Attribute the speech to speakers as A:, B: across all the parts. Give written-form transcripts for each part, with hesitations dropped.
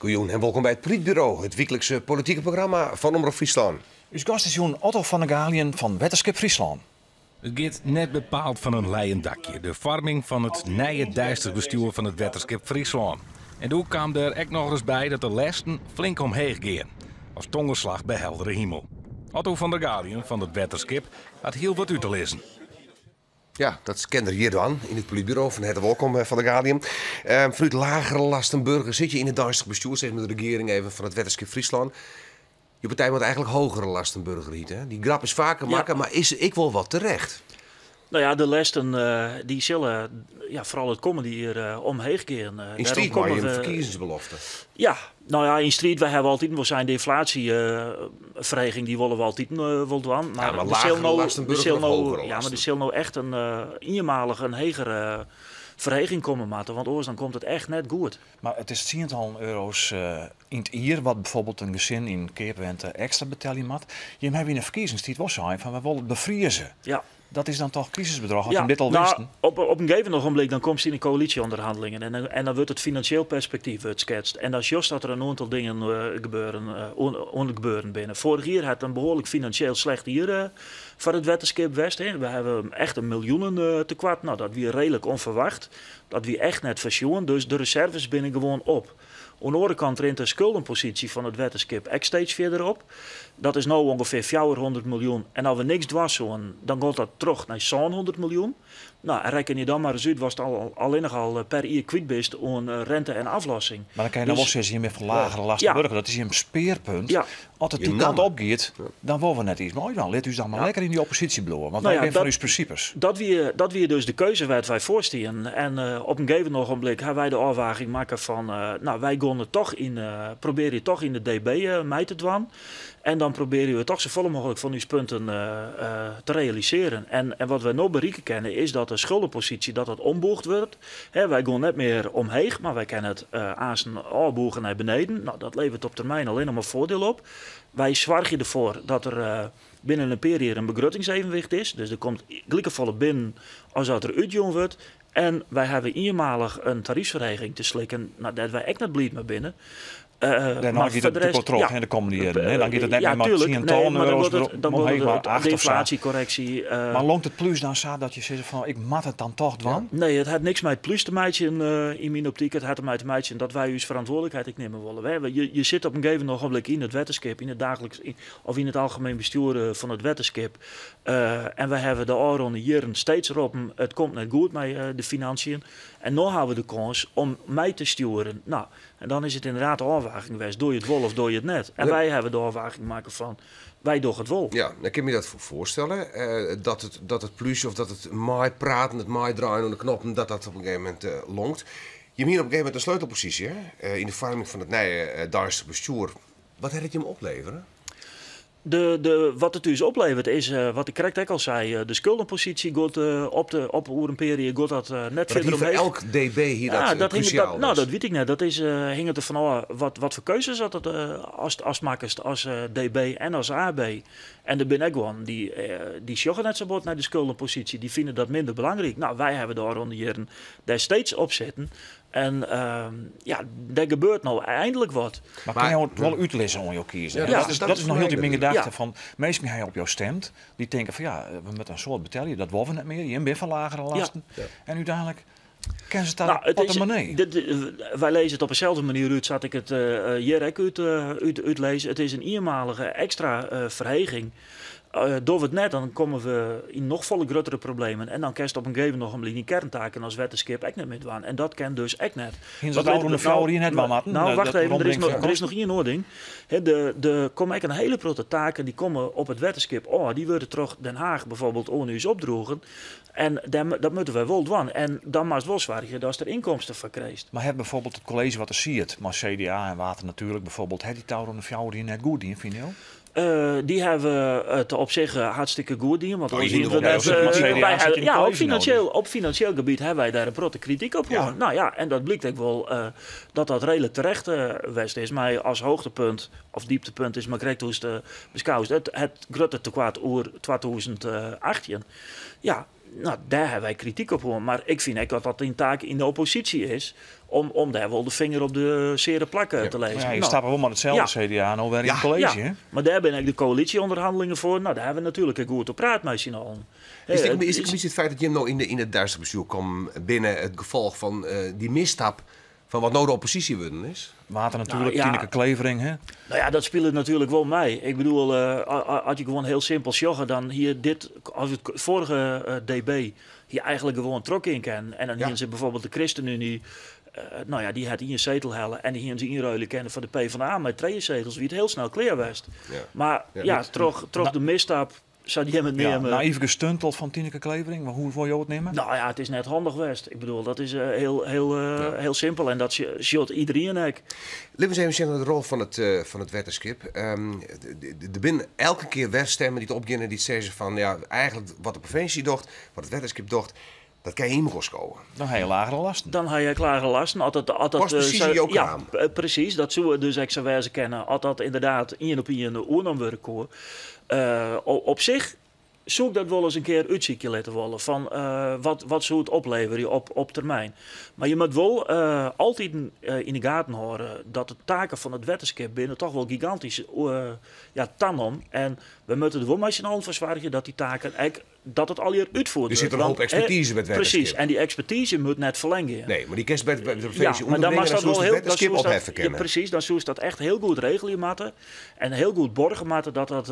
A: Goejûn en wolkom by it Polytburo, it wyklikse politike programma fan Omrop Fryslân.
B: Us gast is jûn Otto van der Galiën fan Wetterskip Fryslân.
C: It giet net bepaald fan in leien dakje, de foarming fan it nije deistich bestjoer fan it Wetterskip Fryslân. En doe kaam der ek nochris by dat de lêsten flink omheech gean, as tongerslach by heldere himel. Otto van der Galiën fan it Wetterskip hat hiel wat út te lizzen.
A: Ja, dat kin er hjir dwaan yn it Polytburo. Fan herte wolkom, Van der Galiën. Fanút lagere lasten burger sit je yn it deistich bestjoer, sis mar de regearing even fan it Wetterskip Fryslân. Je partij moat eigentlik hogere lasten burger hite. Hè? Dy grap is faker makke, mar is ek wol wat terecht?
D: No ja, de lêsten dy sille ja, foaral it kommende jier omheech gean.
A: Yn striid mei jim ferkiezingsbelofte.
D: Ja, no ja, yn striid, wy hawwe altiten wol sein, de ynflaasjeferheging dy wolle we altiten wol dwaan.
A: Ja, mar lagere lasten burger of hogere
D: Ja, mar der sil no echt in ienmalich in hegere ferheging komme moatte, want oars dan komt it echt net goed.
B: Mar it is tsientallen euro's yn it jier wat bijvoorbeeld in gesin yn keapwente ekstra betelje moat. Jim hawwe yn de ferkiezingstiid wol sein fan wy wolle it befrieze.
D: Ja.
B: Dat is dan toch krisisbedroch as
D: Ja,
B: jim dit al
D: nou,
B: wisten?
D: op in gegeven ogenblik dan komst yn de koälysjeûnderhannelingen en dan wurdt it finansjeel perspektyf wurdt sketst. En dan sjochst dat der in oantal dingen oan it gebeuren binne. Foarich jier hat in behoarlik finansjeel slecht jier foar it wetterskip west. Hè. We hawwe echt in miljoenen tekoart. No, dat wie reedlik ûnferwacht. Dat wie echt net foarsjoen, dus de reserves binne gewoan op. Oan de oare kant rint de skuldenposysje fan it wetterskip ek steeds fierder op. Dat is no ûngefear 400 miljoen en as we niks dwaan soenen, dan giet dat troch nei 700 miljoen. No, en rekkenje dan mar ris út watst al, allinnich al per jier kwyt bist oan rente en aflossing.
B: Mar dan kin je noch
D: Dus
B: wol sizze, jim binne foar lagere lasten burger. Dat is jim spearpunt.
D: Ja.
B: As it dy kant op giet, dan wolle we net iens meidwaan. Lit ús dan mar lekker yn dy opposysje bliuwe, want wy binne foar ús prinsipes.
D: Dat wie dus de keuze wêr't wy foar stienen. En op in gegeven ogenblik ha wy de ôfwaging makke fan, no, wy gean it toch yn, probearje toch yn de DB mei te dwaan. En dan probearje we toch safolle mooglik fan ús punten te realisearjen. En wat wy no berikke kinne is dat de skuldenposysje dat dat ombûgd wurdt. Hè, wy gean net mear omheech, mar wy kinne it aansten ôfbûge nei beneden. No, dat leveret op termyn allinnich mar foardiel op. Wy soargje derfoar dat der binnen in pear jier in begruttingsevenwicht is. Dus der komt likefolle binnen as dat der útjûn wurdt. En wy hawwe ienmalich in taryfsferheging te slikken, no, dêr't wy ek net bliid mei binne.
B: Dêrnei
D: Mar
B: giet
D: foar
B: it
D: de rest,
B: natuerlik wol troch,
D: ja.
B: hè, de kommende jierren. Hè. Dan giet it net
D: Ja,
B: mear mei
D: tuurlijk. Nee,
B: tsientallen
D: mar dan
B: euro's
D: giet it, dan
B: omheech,
D: giet
B: mar
D: it
B: acht of sa.
D: deflaasjekorreksje,
B: Mar lonkt it plús dan sa dat je sizze fan ik moat it dan toch dwaan?
D: Nee, it hat niks mei it plús te meitsjen yn myn optyk. It hat dermei te meitsjen dat wy ús ferantwurdlikheid ek nimme wolle. Je sitte op in gegeven ogenblik yn it wetterskip, yn it daagliks, yn, of yn it algemeen bestjoer fan it wetterskip. En wy hawwe de ôfrûne jierren steeds roppen, it komt net goed mei de financiën. En no hawwe we de kâns om mei te stjoeren. No, en dan is it ynderdaad de ôfwaging west, doe je it wol of doe je it net. En wy hawwe de ôfwaging makke fan, wy dogge it wol.
A: Ja, dan kin my dat foarstelle, dat it plús of dat it meipraten, it meidraaien oan de knoppen, dat dat op in gegeven momint lonkt. Jim hiene op in gegeven momint in sleutelposysje, hè, yn de foarming fan it nije deistich bestjoer. Wat hat it jim oplevere?
D: Wat it ús oplevert is, wat ik krekt ek al sei, de skuldenposysje giet op oer in pear jier giet dat net
A: Maar dat
D: fierder
A: hie foar
D: omheech.
A: elk DB hie dat
D: Ja, dat hinget,
A: krusjaal
D: dat, nou,
A: west.
D: dat wit ik net. Dat is, hinget der fanôf wat foar keuzes dat it as makkest as DB en as AB. En der binne ek guon dy sjogge net sa bot nei de skuldenposysje, dy fine dat minder belangryk. No, wy hawwe de ôfrûne jierren dêr steeds op sitten. En ja, der gebeurt no eindelijk wat.
B: Maar kin jo it wol útlizze oan jo kiezer?
A: Ja,
B: Dat
A: dat
B: is
A: is
B: noch hieltyd myn
A: my
B: gedachte fan minsken ha op jo stimd, dy tinke fan ja, we moatte in soad betelje, dat wolle we net mear, jim binne foar lagere lasten. En úteinlik kinne se ta de portemonnee.
D: Wy lizze it op deselde manier út sa't ik it hjir ek útlizz. It is in ienmalige ekstra ferheging. Dogge we it net, dan komme we yn noch folle gruttere problemen. En dan kinst op in gegeven ogenblik dyn kerntaken as wetterskip ek net mear dwaan. En dat kin dus ek net.
B: Hiene se dat ôfrûne 4 jier net dwaan moatten?
D: Nou, wacht
B: Dat
D: even,
B: rondbrengen van
D: der is
B: kosten?
D: noch ien oar ding. Hè, der komme ek in hiele protte taken dy komme op it wetterskip ôf. Dy wurde troch Den Haag bijvoorbeeld oan ús opdroegen. En dat moatte wy wol dwaan. En dan moatst wol soargje datst der ynkomsten foar krijst.
B: Mar hat bijvoorbeeld it kolleezje wat der siet, mei CDA en Water Natuurlijk bijvoorbeeld, hat dy it ôfrûne 4 jier net goed dien, fine jo?
D: Dy hawwe it op sich hartstikke goed dien, want
A: Oh,
D: oars
A: je
D: hienen we
A: hiene
D: net,
A: wol
D: wij
B: CDA zit
D: hawwe,
B: in het
D: ja, op
B: college nou,
D: financieel,
B: dus.
D: op financieel gebiet hawwe wy dêr in protte krityk op
B: Ja.
D: hân. Nou ja, en dat blykt ek wol dat dat reedlik terecht west is. Mar as hoogtepunt of dieptepunt is mar krekt hoe'tst beskoust, it grutte tekoart oer 2018. Ja, Nou, daar hebben wij kritiek op hoor. Maar ik vind ook dat dat een taak in de oppositie is. Om daar wel de vinger op de zere plak te lezen.
B: Ja, je
D: Nou,
B: stapt wel maar hetzelfde CDA nou weer in het college.
D: ja,
B: hè?
D: maar daar ben ik de coalitieonderhandelingen voor. Nou, daar hebben we natuurlijk ook goed op praat met z'n allen.
A: Is dit is het het feit dat Jim nou in het duister bestuur kwam binnen het gevolg van die misstap van wat nou de oppositie worden is?
B: Water natuurlijk,
D: Nou, ja.
B: Tineke Clevering. Hè?
D: Nou ja, dat speelt natuurlijk wel mee. Ik bedoel, had je gewoon heel simpel joggen, dan hier dit, als het vorige DB hier eigenlijk gewoon trok in kan. En dan hier ze bijvoorbeeld de ChristenUnie, nou ja, die had in een zetel halen en die hier ze inruilen kennen voor de PvdA met 2 zetels, wie het heel snel klaar was.
A: Ja.
D: Maar ja, toch de misstap zou die hem het
B: Ja,
D: nemen.
B: naïef gestunteld van Tineke Clevering, maar hoe wil je het nemen?
D: Nou ja, het is net handig geweest. Ik bedoel, dat is heel simpel en dat shot iedereen ook.
A: Laten we eens even zien naar de rol van het wetterskip. De binnen elke keer werstemmen die het opbeginnen, die zeggen van ja, eigenlijk wat de provincie docht, wat het wetterskip docht, dat kan je in elkaar schoven.
B: Dan heb je lagere lasten.
D: Dan heb je klare lasten. Altijd,
A: Pas precies in jouw kraam.
D: Ja, precies. Dat zullen we dus ik zou wijze kennen. Als dat inderdaad één op één oornom wordt, hoor. Op zich zoek dat wel eens een keer uitziekje laten worden. Van wat zou het opleveren op termijn. Maar je moet wel altijd in de gaten horen dat de taken van het wetterskip binnen toch wel gigantisch tanom. En we moeten er wel met z'n allen voor zorgen dat die taken eigenlijk, dat het al hier uitvoert.
A: Er zit een
D: wordt.
A: hoop expertise bij het wetterskip.
D: Precies, en die expertise moet net verlengen.
A: Nee, maar die kerst bij de provincie
D: Ja, maar dan
A: onderbrengen,
D: mag
A: dan
D: dat wel
A: het
D: heel
A: wetterskip
D: dan zou
A: opheffen
D: dat, ja,
A: kennen.
D: precies, dan zou ze dat echt heel goed regelen, matten. En heel goed borgen, matten, dat dat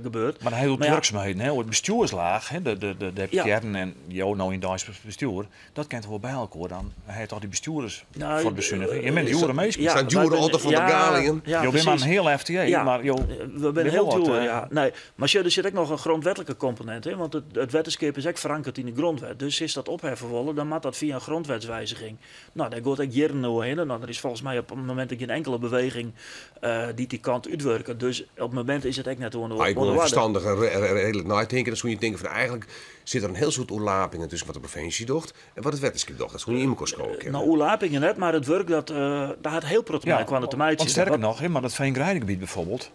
D: gebeurt.
B: Maar heel
D: Maar ja,
B: werkzaamheden, hè, het bestuurslaag, hè, de deputaten en jou nou in het bestuur, dat kent wel bij elkaar. Dan heeft toch die bestuurders
D: Nou,
B: voor het bezuinigen. Je bent jure meester.
D: ja,
A: Staan Jure
D: wij
A: Otto van der
D: ja,
A: Galiën.
D: Ja,
B: je bent maar een
D: precies.
B: heel FTA,
D: Ja,
B: maar joh,
D: we zijn heel
B: wat,
D: duur, ja. Nee, maar er zit ook nog een grondwettelijke component in, want het wetterskip is ook verankerd in de grondwet. Dus is dat opheffen willen, dan moet dat via een grondwetswijziging. Nou, daar gaat ook jaren nou heen. En dan er is volgens mij op het moment geen enkele beweging die kant uitwerken. Dus op het moment is het ook net onder
A: Maar ik wil
D: onder
A: verstandig en redelijk nadenken. Dan zou je denken van eigenlijk zit er een heel soort oorlapingen tussen wat de provincie docht en wat het wetterskip docht. Dat is gewoon niet in elkaar scholen.
D: Nou, oorlapingen net, maar het werk dat daar had heel prot mee kwam het te
B: want sterker nog, hè, maar dat Veengerijdengebied bijvoorbeeld,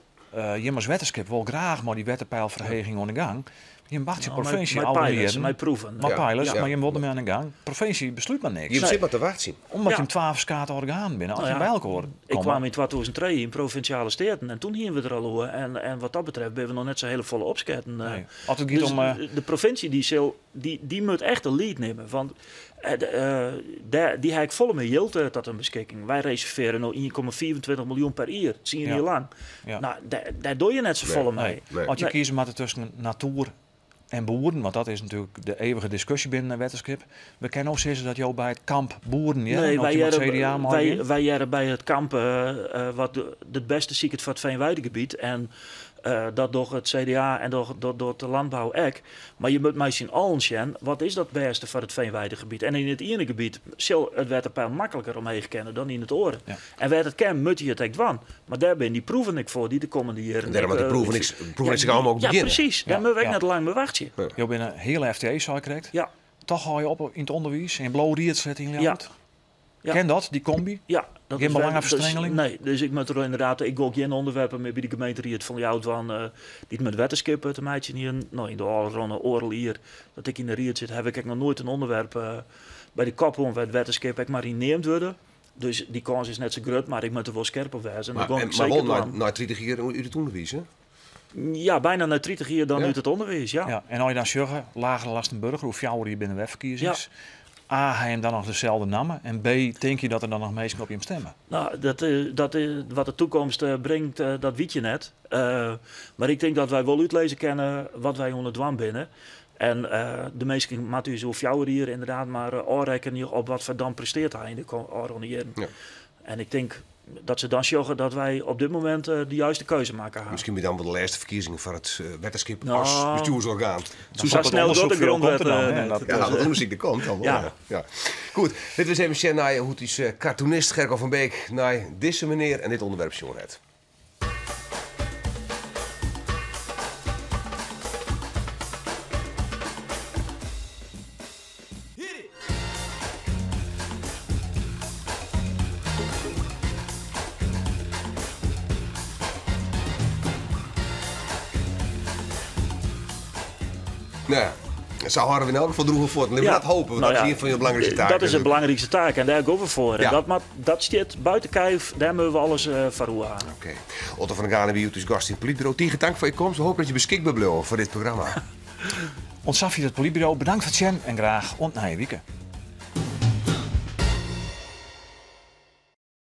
B: je als wetterskip wil graag maar die wettenpeilverheging aan de gang. Je wacht je
D: Nou,
B: provincie
D: mijn
B: al
D: pilots,
B: jaren.
D: mijn proeven.
B: Maar pilots,
A: Ja.
B: maar je moet ermee aan de gang. Provincie besluit maar niks.
A: Je zit maar te wachten.
B: Omdat
D: Ja.
B: je hem 12 verschillende organen binnen, als
D: Nou
B: je bij
D: ja,
B: elkaar
D: Ik kwam in 2002 in Provinciale Staten en toen gingen we er al over. En wat dat betreft ben we nog net zo hele volle opsketten.
B: Nee. Als het gaat
D: Dus
B: om,
D: de provincie die moet echt de lead nemen. Want die heb ik volle mee yield tot een beschikking. Wij reserveren nog 1,24 miljoen per jaar. Dat zien jullie
B: Ja.
D: lang.
B: Ja.
D: Nou, daar doe je net zo volle mee.
B: Nee.
A: Nee.
B: Als je
D: Nee.
B: kiezen moet tussen natuur en boeren, want dat is natuurlijk de eeuwige discussie binnen een wetterskip. We kennen ook zeggen dat jou bij het kamp boeren, ja,
D: Nee,
B: en
D: wij
B: je met
D: jaren,
B: CDA maar
D: wij jaren bij het kamp wat het beste zie ik het voor het Veenweidegebied. En dat door het CDA en door de landbouw ook. Maar je moet mij zien allen zien, wat is dat beste voor het Veenweidegebied? En in het ene gebied zal het wetterpeil makkelijker omheen kennen dan in het oren.
B: Ja.
D: En waar het kan, moet je het echt wan. Maar daar ben die proeven ik voor, die de komende jaren.
A: En daarom had die proeven niks- proeven niks
D: ja,
A: allemaal ook
D: ja,
A: beginnen.
D: precies.
B: Ja,
D: Daar moeten we
B: ja.
D: net lang mee wachten.
B: Je bent een hele FTE, zou ik correct.
D: Ja.
B: Toch ga je op in het onderwijs, in Blauw Riet zit in Ljouwert.
D: Ja.
B: Ken dat, die combi?
D: Ja, dat
B: Geen
D: is
B: belangenverstrengeling?
D: Dus, nee, dus ik moet er inderdaad, ik ook geen onderwerpen meer bij de gemeente Riet van jou van die met wetterskippen te meidje hier, nou in de alle oorlog hier, dat ik in de Riet zit, heb ik nog nooit een onderwerp bij de kop om het wetterskip ik maar in neemt worden. Dus die kans is net zo groot, maar ik moet er wel scherp op wijzen. En
A: Maar,
D: dan
A: en,
D: ik
A: maar
D: zeker
A: wel
D: dwaan.
A: na 30 jaar uit het onderwijs, hè?
D: Ja, bijna na 30 jaar dan
A: Ja.
D: uit het onderwijs, ja.
B: Ja. En als je dan zeggen, lagere lastenburger, hoe fjouwer je binnen webverkiezings.
D: Ja.
B: A, hij hem dan nog dezelfde namen. En B, denk je dat er dan nog mensen op je hem stemmen?
D: Nou, dat wat de toekomst brengt, dat weet je net. Maar ik denk dat wij wel uitlezen kennen wat wij onder dwang binnen. En de meeste maakt u zo fjouwer hier inderdaad, maar oorrekken op wat voor dan presteert hij in de oorlog jaren.
A: Ja.
D: En ik denk dat ze dan zorgen dat wij op dit moment de juiste keuze maken.
A: Misschien ben dan wel de laatste verkiezingen van het wetterskip
D: Nou,
A: als bestuursorgaan.
D: Zo snel dat de grondwet.
A: Ja, dat onderzoek er komt dan wel.
D: Ja.
A: Ja. Goed, dit was even zien naar hoe het is cartoonist Gerco van Beek naar deze meneer en dit onderwerp jongen het. Nou ja, Zo houden we in elk geval droege voeten. Laten we dat hopen, want
D: Nou
A: dat
D: ja,
A: is een van je belangrijkste taken.
D: Dat is de belangrijkste taak en daar gaan we voor.
A: Ja.
D: En dat, maar, dat zit buiten kijf, daar moeten we alles voor aan.
A: Oké. Otto van der Galiën, bij u dus gast in het politbureau. Tegen dank voor je komst. We hopen dat je beschikbaar blijft voor dit programma.
B: Ontzag je het politbureau, bedankt voor het zien en graag ontnaaien wieken.